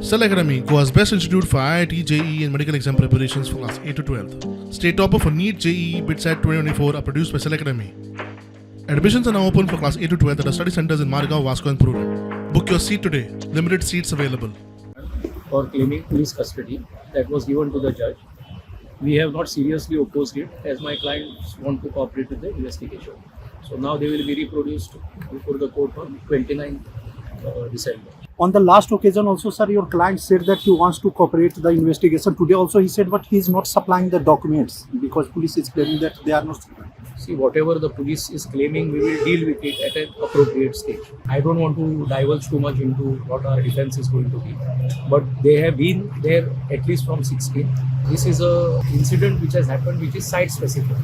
Cell Academy, Goa's best institute for IIT, JEE, and medical exam preparations for class 8 to 12. State topper for NEET, JEE, BITSAT 2024 are produced by Cell Academy. Admissions are now open for class 8 to 12 at our study centers in Margao, Vasco, and Prudent. Book your seat today. Limited seats available. For claiming police custody that was given to the judge. We have not seriously opposed it, as my clients want to cooperate with the investigation. So now they will be reproduced before the court on 29th December. On the last occasion also, sir, your client said that he wants to cooperate the investigation. Today also he said, but he is not supplying the documents because police is claiming that they are not supplying. See, whatever the police is claiming, we will deal with it at an appropriate stage. I don't want to divulge too much into what our defense is going to be, but they have been there at least from 16. This is a incident which has happened, which is site specific,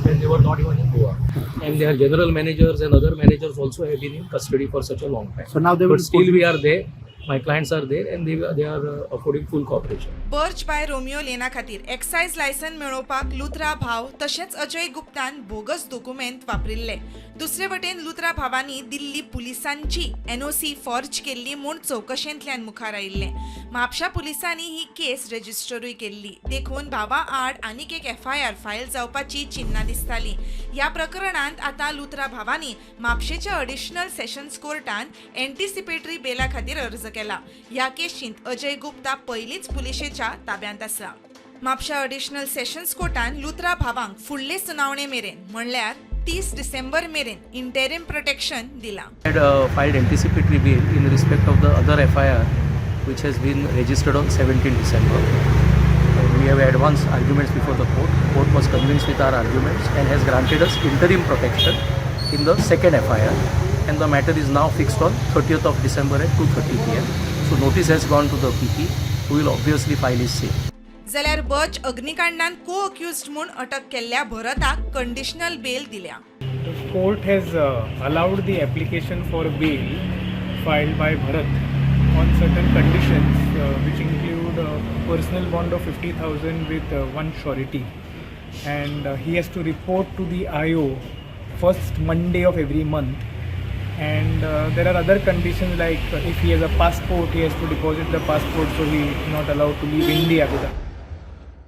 when they were not even in Goa, and their general managers and other managers also have been in custody for such a long time. So now they will But still, we are there. My clients are there, and they are affording full cooperation. Birch by Romeo लेना खातीर excise license मेळोवपाक लुथरा भाव तशेंच Ajay गुप्तान bogus दोकुमेंत वापरिल्ले. दुसरे वटेन लुथरा भावांनी दिल्ली पुलिसांची NOC forge केल्ली म्हूण चवकशेंतल्यान मुखार आयिल्लें. म्हापशा पुलिसांनी ही केस रजिस्टरूय केल्ली. देखून भावा आड आनीक एक एफआयआर फायल जावपाची चिन्नां दिसतालीं. ह्या प्रकरणांत आतां लुथरा भावांनी म्हापशेच्या अडिशनल सेशन्स कोर्टान एन्टिसिपेटरी बेला खातीर अर्ज केला. ह्या केशींत अजय गुप्ता पयलींच पुलिशेच्या ताब्यांत आसा. म्हापशा अडिशनल सेशन्स कोर्टान लुथरा भावांक फुडले सुनावणे मेरेन, म्हणल्यार 30 डिसेंबर मेरेन, इंटेरीम प्रोटेक्शन दिलां. Had filed anticipatory bail in respect of the other FIR, which has been registered on 17 December. We have advanced arguments before the court. Court was convinced with our arguments and has granted us interim protection in the second FIR. And the matter is now fixed on 30th of December at 2:30 p.m. So notice has gone to the PP, who will obviously file his say. जाल्यार बर्च अग्निकांडान को accused म्हूण अटक केल्ल्या भरताक conditional बेल दिल्या. The court has allowed the application for bail filed by Bharat on certain conditions, which include a personal bond of 50,000 with one surety, and he has to report to the IO first Monday of every month. And there are other conditions like if he has a passport, he has to deposit the passport, so he is not allowed to leave India.